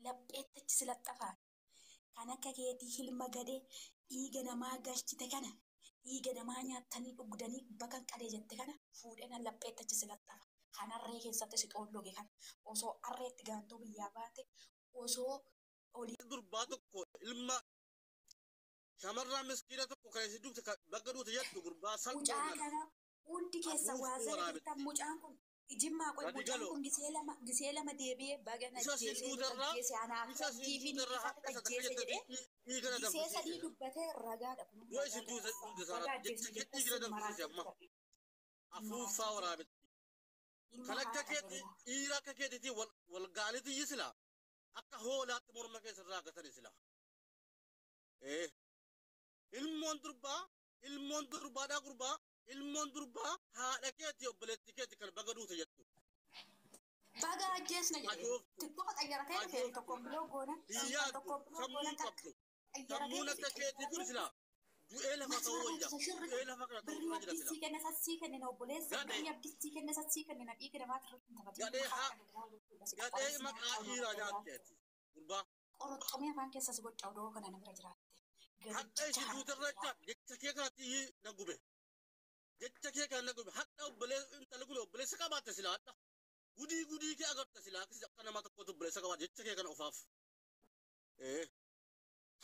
Lapheetti achi si laxxafaa. Kan akka keetii hilma gadee dhiiga namaa galchite kana, dhiiga namaa nyaattanii dhugdanii bakan qalee jette kana fuudhee nan lapheetti achi si laxxafa. Kan harree keessatti si xoolloge kana osoo harreetti gaantoo biyyaa baate osoo olii Durbaa tokko ilma shamarraa miskiina tokko kan isin duute bakka duute jettu gurbaa salphoo Mucaa kana. Kana hundi keessa waa Afuuftuu zala waraabette. jirtan. Mucaan kun jimmaa qoy. Gadi Mucaan galoo. kun gisee lama deebi'ee baga na Isa siin ajjeesee duuterraa ajjeese anaaf isa siin abdii fi duuterraa niitii hadha isa takka ajjeese jette jedhee dhiiga na gisee sadii danfisiise. dubbatee ragaadha kun. Yoo isin ragaadha. duute duute Baga saara ajjeesne jecha jettee dhiiga na sin danfisiise amma. maraachuu Afuuffaa waraabette. ilma Kan akka haadha keetii garaa. Dhiira akka keetiitiin wal wal gaalitii sila akka hoolaatti morma keessa irraa gatani sila. Ee. Ilmoon durbaa, ilmoon durbaadhaa gurbaa, ilmoon durbaa haadha keetii, obboleettii keetii kan baga duute jettu. Baga ajjeesne jedhee Ajooftu. Xiqqoo xayyaratee dhufee Ajooftu. tokkoon biloo goona Biyyaa tokkoon biloo sammuu goona takka qabdu. xayyaratee Sammuun akka keetii kun sila du'ee lafa ta'uu wayya. Du'ee lafa kana ta'uu Birrii irra jira abdii sila. sii kenne sassii kennina obboleessa. Gadhee. Birrii abdii sii kenne sassii kennina, dhiiga namaati irratti hin taphatin. Gadhee Ilma haa haadha garaa jechuudha si gadhee qoreessi maqaa nyaata dhiiraa garaa. nyaatteeti. Gurbaa. Qoroxxomee afaan keessas gocha odoo kana na bira jiraatte. Hadha Gadicha isin haadha duuterra garaa. jecha kee kanatti na gube. Jecha kee kana na gube. Hadha obboleessa intalli kun obboleessa qabaatte sila hadha. Gudii gudii kee agarta sila akka nama tokkotu obboleessa qabaatte jecha kee kana ofaaf. Ee.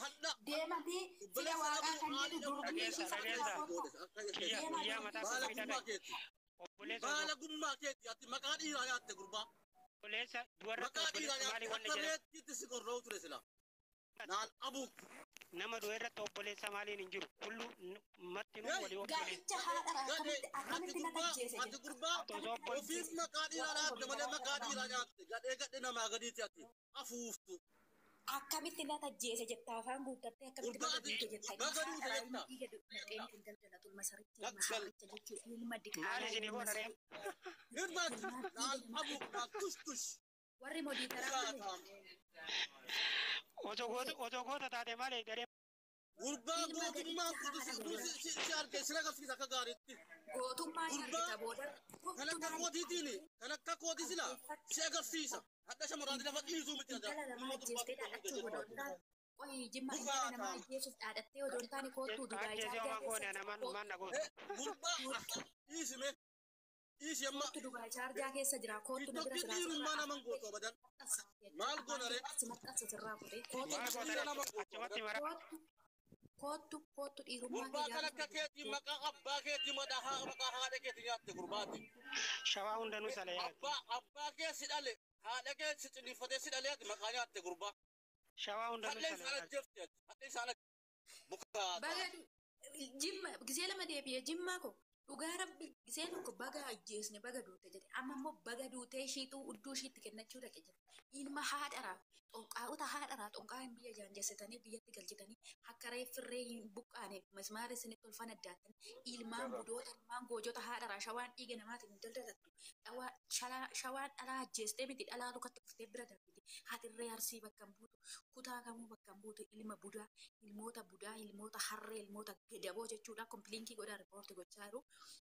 Hadha Deematii fida obboleessa waaqaa dhabuu kan haadhi jedhu dhabuu durbii Dhageessa ishii sana dhageessa. biraa kottu. Akka Kiyya Deemaa kiyya durbii mataa ishii Baala koo sana gummaa dhaga'i. keeti. Obboleessa osoo Baala gummaa keeti, ati maqaa dhiiraa nyaatte gurbaa. Obboleessa du'arratti Maqaa dhiiraa obboleessa nyaatte maaliif wanna akka jedhan reettiitti si qorra'u ture sila. Naan abu. Nama du'e irratti obboleessa maaliin hin jiru. Kullu martinuu Hey! walii obboleessa. Ga'icha haadha Gadhee akkamitti ati akkamitti na gurbaa ajjeese ati jetta. gurbaa Osoo Akkamitti na obboleessa ofiif ajjeese. Maqaa dhiiraa Waaqni nyaatte malee godina maqaa dhiiraa waaqa nyaatte, gadhee gadhee namaa gadiiti ati afuuftu. Akkamitti na ajjeese jetta, afaan guuttattee akkamitti Gurbaa baga ati duute jetta. Ilma baga duute haadha ilma jetta. dhiiga nadheen kan daldalatu, ilma saricha, ilma Gaggal. harricha jechuudha, ilma Maal diqaalaa, isinii ilma goona ree? saree Hirmaati ilmaan dhiiga naan namaa. abu naan tush tush. Warri modiitaraa Dhugaa kun taam. Osoo goota osoo goota taate malee garee Gurbaa ilma gootummaan gadicha kutu haadha si godhan. si si arge si agarsiisa akka gaariitti. Gootummaa hin Gurbaa argita booda kan tuftu akka naani kootiitiin kan akka kooti sila dhaggeeffadhu. si agarsiisa. Hadha shamarraati lafa dhiisuu miti ati Intala namaa ilma durbaa ajjeestee tokko dhaadhachuu duute odoo hin jettu. taane, qoyi jimma, intala Bukaa namaa taam. ajjeesuuf dhaadhattee odoo hin taane, koottuu Dubaay Ajjeesee chaarjaa homaa goone keessa namaan kottu. maal na goota. Eh, gurbaa dhiisi mee dhiisi amma. Koottu Dubaay chaarjaa keessa jira, koottu na bira Tiktokii jira dhiirummaa sirraa naman afaan gootu kee abadan. maxxansa jechuudha. Maal Afaan goona kee ree? si maxxansa sirraa kutee koottu Maal na goota bira Dhiira ree? nama gootu Achumatti abadan. mara. Koottu koottu koottu, dhiirummaa kee Gurbaa kan gaafa akka keetii maqaa abbaa keetii maqaa maqaa haadha keetii nyaatte gurbaati. Shawaa hundanuu sala yaati. Abbaa kee si dhale, haadha kee si ciniinfatee si dhale, ati maqaa nyaatte gurbaa. Shawaa hundanuu Hadha sala isaan yaati. ajjeefte ati. Hadha isaan bukaa Baga taam. jimma gisee lama deebi'ee jimmaa ko dhugaa rabbi gisee tokko baga ajjeesne baga duute jedhe, amma immoo baga duutee ishiituu udduu ishiitti kennachuu dhaqe jedhe. Ilma haadharaa xonqaa'ota haadharaa xonqaa'in biyya jaanjessitanii biyyatti galchitanii akka reeffirree hin buqqaane mismaara isinitti tolfan addaattan, ilmaan budoota, ilmaan goojota haadharaa. Shawaan dhiiga namaatiin hin daldalattu. Dhawaa shawaan dhalaa ajjeestee miti, dhalaa lukatti kuftee bira darbiti. Hatirree arsii bakka hin buutu, kutaa kamuu bakka hin buutu. Ilma budaa, ilmoota budaa, ilmoota harree, ilmoota gadaboo jechuudha. Kompliinkii godhaa, riippoortii gochaa jiru.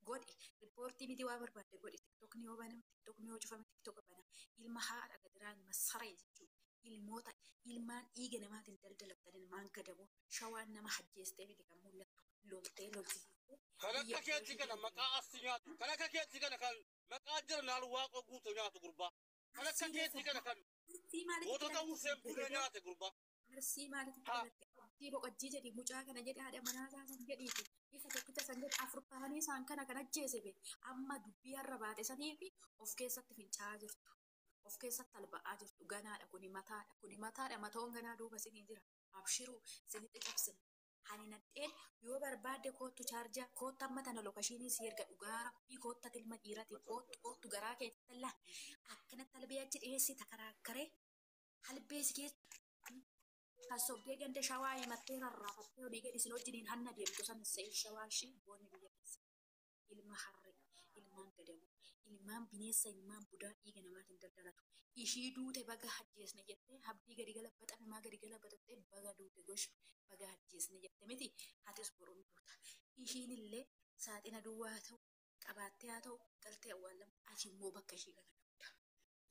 Godhi riippoortii miti, waa barbaadde godhi. Tiktokni yoo baname, tiktokni yoo cufame, tiktoka bana. Ilma haadha gadiraa, ilma saree jechuudha. Ilmoota ilmaan dhiiga namaatiin daldalattan, ilmaan gadaboo, shawaan nama ajjeestee miti kan mul'attu, loltee lolchisiistee Kan biyya akka keetii kana maqaa asii nyaatu. Kan akka keetii kana kan maqaa jira naal waaqa guutuu nyaatu gurbaa. Kan akka Arsii keetii kana kan Arsii maalitti gootota dhalatte? Hussein Bulee Gadaboo nyaate gurbaa. Arsii maalitti Haa. dhalatte? Abdii boqojjii jedhi, mucaa kana jedhi, haadha manaa isaa san jedhiiti. Isa tokkicha san jedhi, afur ta'anii isaan kana kan ajjeese be. Amma dubbii har'a baate sanii fi of keessatti fincaa'aa jirtu. Of keessatti alba'aa jirtu. Ganaadha kuni mataadha. Kuni mataadha, matoon ganaa duuba isinii jira. Abshiruu isinitti cabsina. Ani nadheen yoo barbaadde koottu chaarjaa, koottu amma tana lokashiinii si erga, dhugaa rabbii kootta ilma dhiirati, koottu koottu, garaa keetti laa akkanatti albee achi dhiyeessita karaa karee albee si keessa kan sobdee ganda shawaa himattee rarraafattee olii gadi isin wajjiniin hanna deemtu san se'in shawaa ishii boonni biyya keessa. Ilma harree, ilmaan gadaboo, ilmaan bineessa, ilmaan budaa dhiiga namaatiin daldalatu. Ishii duute baga ajjeesne jettee habdii gadi galabaxame maa gadi galabaxattee baga duute gosh baga ajjeesne jette miti, atis boruun duuta. Ishiin illee saaxina duwwaa haa ta'u qabaattee haa ta'u galtee awwaalamte, ati immoo bakka ishii kana dhabda.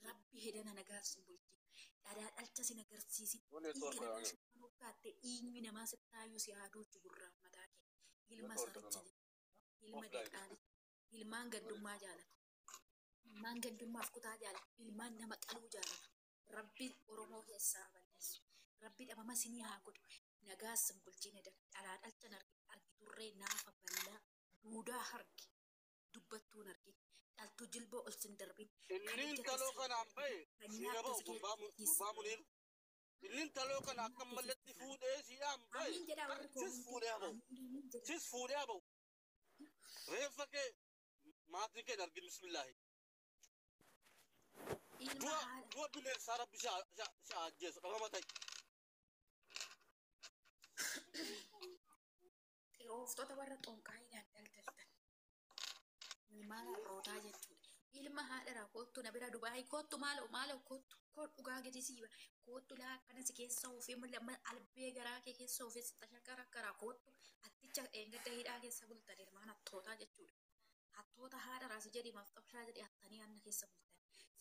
Rabbi hedana nagaaf sin bulchi. Dhalaa dhalcha sin agarsiisin. Dhiiga namaa shukkanuu kaatte dhiigni namaa sittaayyuu si haaduuchu gurraan mataa kee. Ilma saricha jedhu. Ilma diqaalicha. Ilmaan gandummaa jaalatu. Ilmaan gandummaaf kutaa jaalatu. Ilmaan nama qaluu jaalatu. Rabbi Oromoo keessaa balleessu. Rabbi dhabama sinii haa godhu. Nagaa sin bulchiine dhalaa dhalchan argiturree naafa bal'aa duudaa harki dubbattuun argin. Dhaltuu jilboo ol sin darbin. Kan Inni ija intaloo keessa kanaan bahe kan siira nyaata ba'u si gurbaa keessa gurbaa Muniir. Inni intaloo kana akka mallatti fuudhee siidhaan bahe Amiin jedhaa warri sis koomintii. fuudhee haa ba'u. Amiin amiin jedhaa. Sis fuudhee haa ba'u. Reeffa kee maatiin kee hin argin bismillaahi. Ilma Du'a haadha. du'a bineensaa rabbi si haa ajjeesu dhabama ta'i. Xirooftota warra xonqaayiidhaan daldaltan. Ilmaan harrootaa jechuudha. Ilma haadharaa koottu na bira Dubaayii koottu maaloo maaloo koottu koo dhugaa gadi siiba koottu laa akkana si keessa ofii mul'amma albee garaa kee keessa ofii si tashakara karaa koottu hatticha dheengadda hidhaa keessa bultan ilmaan hattootaa jechuudha. Hattoota haadharaa si jedhi mafxabshaa jedhi hattanii anna keessa bultan.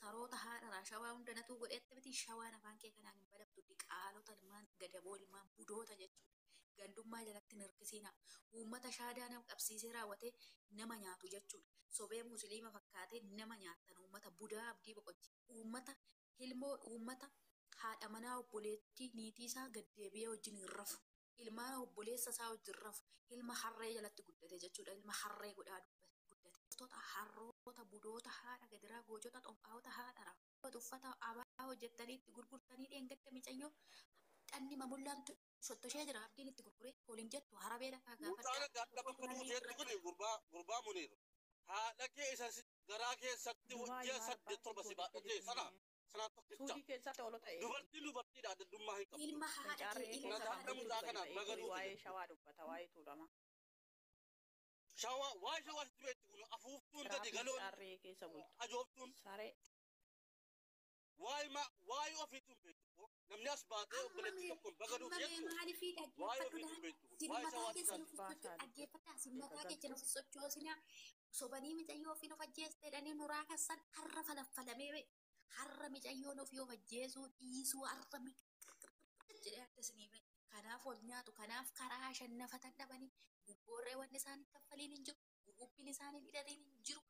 Saroota haadharaa shawaa hunda natuu godheette miti shawaan afaan kee kanaan hin badabdu diqaalota ilmaan gadaboo ilmaan budoota jechuudha. Gandummaa jalatti hin hirkisiinaa. Uummata shaadaa nama qabsiisee raawwatee nama nyaatu jechuudha. Sobee musliima fakkaatee nama nyaatan uummata budaa abdii boqochi. Uummata hilmoo uummata haadha manaa obboleettii niitii isaa gaddeebi'ee wajjin hin rafu. Ilmaan obboleessa isaa wajjin rafu. Ilma harree jalatti guddate jechuudha. Ilma harree godhaa guddate. Gootota harroota budoota haadha gadiraa goojota xonqaa'ota haadha uffata abaa hojjettanii itti gurgurtanii dheengadda micayyoo dhanni mamullaan shottoshee jira abdiin itti gurguree waliin jettu harabee dhaqaa Mucaan gaafadhaa. adda adda bakka buuteetti kun gurbaa gurbaa Muniir. Haadha kee isa garaa keessatti Dubaay ji'a maal saddeet torba si baadhatee sana sana tokkicha. Suudii keessatti hoolota eegi. Dubartiin dubartiidha addaddummaa hin qabdu. Ilma haadha kee Fincaarree ilma keessa Nagaa haadha mucaa kee. kanaaf ta'ee nagaduu waa'ee fide. shawaa dubbata waa'ee tuulama. Shawaa waa shawaa sitti beektu kun afuuftuun Karaa gadi galoon fincaarree keessa bultu. ajooftuun Saree waa'ee ma waa'ee ofiitu hin beektu. Namni as baatee Amma obboleettii mee tokkoon bagaduu amma mee jettu maaliifii waa'ee dhaggeeffadhu ofiitu hin laata? beektu. Sin Waa'ee mataa shawaa keessan sitti of baasaa sochoo dubbata. dhaggeeffadhaa sin Beeka mataa keessan galtu. of sochoosinaa sobanii micayyoo ofiin of ajjeeste jedhanii nuraa kassan har'a falaffalamee ba'e. Har'a micayyoon ofii of ajjeesuu dhiisuu har'a jedhee adda isinii ba'e. Kanaaf ol nyaatu kanaaf karaa shannafatan dhabanii gubboorree wanni isaan kaffaliin hin jiru gugubbiin isaan hin hidhatiin hin jiru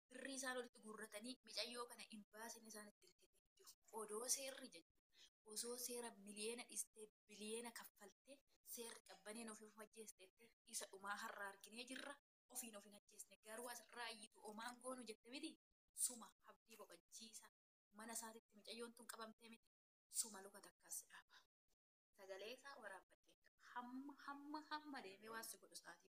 birrii isaan walitti guurratanii micayyoo kana hin baasin isaan ittiin kennin hin jiru. Odoo seerri jechuudha. Osoo seera miliyeena dhistee biliyeena kaffaltee seerri qabbaneen ofii of ajjeeste isa dhumaa har'a arginee jirra. Ofiin of hin ajjeesne garuu asirraa iyyitu omaan goonu jette miti suma abdii boqochiisa mana isaatitti micayyoon tun qabamtee miti suma luka takkaas dhaaba. Sagalee isaa waraabbadhee hamma hamma hamma deemee waan si godhu isaatii.